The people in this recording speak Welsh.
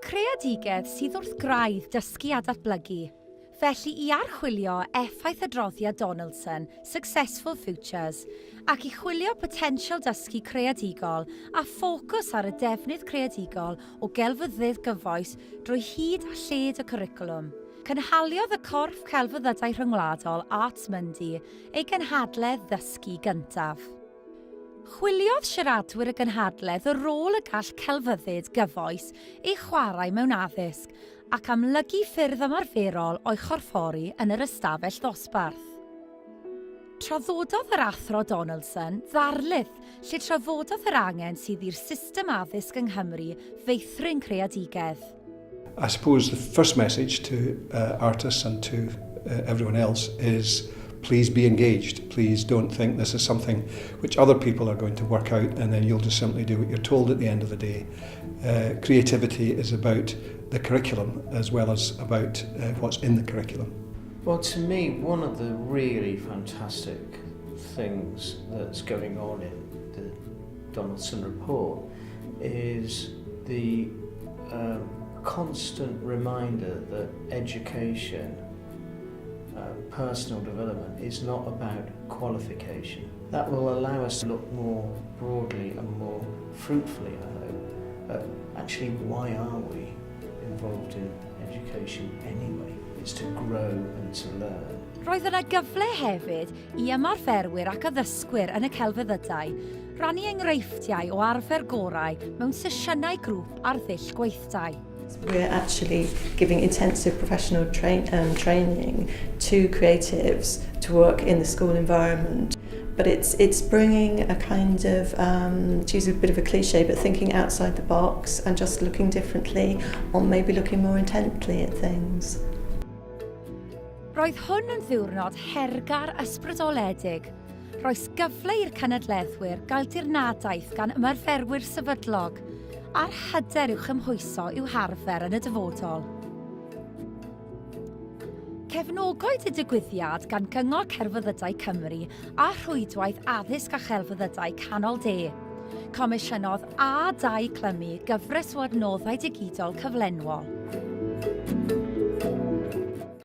Creadigedd sydd wrth graidd dysgu a datblygu. Felly i archwilio effaith adroddiad Donaldson, Successful Futures, ac i chwilio potensial dysgu creadigol a ffocws ar y defnydd creadigol o gelfyddyd gyfoes drwy hyd a lled y cwricwlwm. Cynhaliodd y corff celfyddydau rhyngwladol Arts Monday ei gynhadledd ddysgu gyntaf. Chwiliodd siaradwyr y gynhadledd y rôl y gall celfyddyd gyfoes ei chwarae mewn addysg ac amlygu ffyrdd ymarferol o'i chorffori yn yr ystafell ddosbarth. Traddododd yr Athro Donaldson ddarlith lle trafododd yr angen sydd i'r system addysg yng Nghymru feithrin creadigedd. I suppose the first message to uh, artists and to uh, everyone else is please be engaged. Please don't think this is something which other people are going to work out and then you'll just simply do what you're told at the end of the day. Uh, creativity is about the curriculum as well as about uh, what's in the curriculum. Well, to me, one of the really fantastic things that's going on in the Donaldson report is the um, constant reminder that education, uh, personal development, is not about qualification. That will allow us to look more broadly and more fruitfully, I hope, at actually why are we involved in education anyway? It's to grow and to learn. Roedd yna gyfle hefyd i ymarferwyr ac addysgwyr yn y celfyddydau rannu enghreifftiau o arfer gorau mewn sesiynau grŵp ar ddull gweithdai. We're actually giving intensive professional train, um, training to creatives to work in the school environment. But it's, it's bringing a kind of, um, to use a bit of a cliche, but thinking outside the box and just looking differently or maybe looking more intently at things. Roedd hwn yn ddiwrnod hergar ysbrydoledig. Roes gyfle i'r cynadleddwyr gael dirnadaeth gan ymarferwyr sefydlog a'r hyder i'w chymhwyso i'w harfer yn y dyfodol. Cefnogwyd y digwyddiad gan Gyngor Cerfyddydau Cymru a Rhwydwaith Addysg a Chelfyddydau Canol De. Comisiynodd A2 Clymu gyfres o adnoddau digidol cyflenwol.